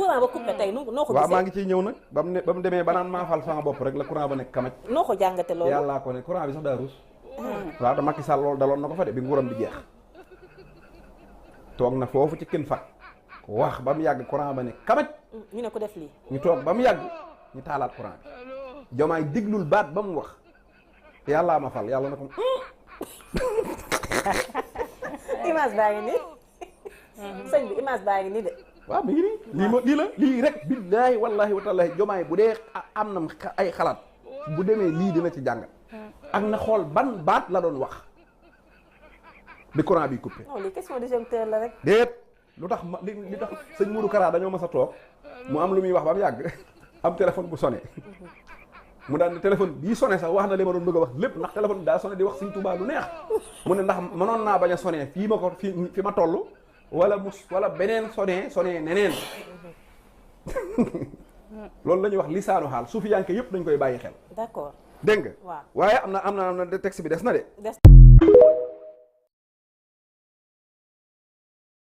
courant ba coupé tey noo ko waaw gisee. maa ngi ciy ñëw nag ba mu demee ba naan maa fal sama bopp rek la courant ba nekk kamaj. noo ko jàngate loolu. yàllaa ko ne courant bi sax daa ruus. waaw te Macky Sall loolu daloon na ko fa de bi nguuram di jeex. toog na foofu ci kin fat wax ba mu yàgg courant ba ne kamaj. ñu ne ko def lii. ñu toog ba mu yàgg ñu taalaat courant bi. Jomaay diglul baat ba mu wax yàllaa ma fal yàlla na ko. image baa ngi nii. sëñ bi image baa ngi nii de. waaw mi ngi nii lii la lii rek billaahi wallaahi wa taalaahi Jomaay bu dee am na ay xalaat bu demee lii dina ci jàngat. ak na xool ban baat la doon wax bi courant bi coupé. non lii question disjoncteur la rek. déet lu tax li tax sëñ Mourou Kara dañoo mas a toog mu am lu muy wax ba mu yàgg am téléphone bu sonné mu daan ne téléphone bii sonné sax wax na li ma doon bëgg a wax lépp ndax téléphone bi daa sonné di wax Sëñ Tuubaa lu neex mu ne ndax mënoon naa bañ a sonné fii ma ko fi ma toll wala beneen sonné neneen loolu la ñuy wax lisaanu xaal suufiyanke yëpp dañ koy bàyyi xel. d'accord dégg nga. waaw waaye am na texte bi des na de.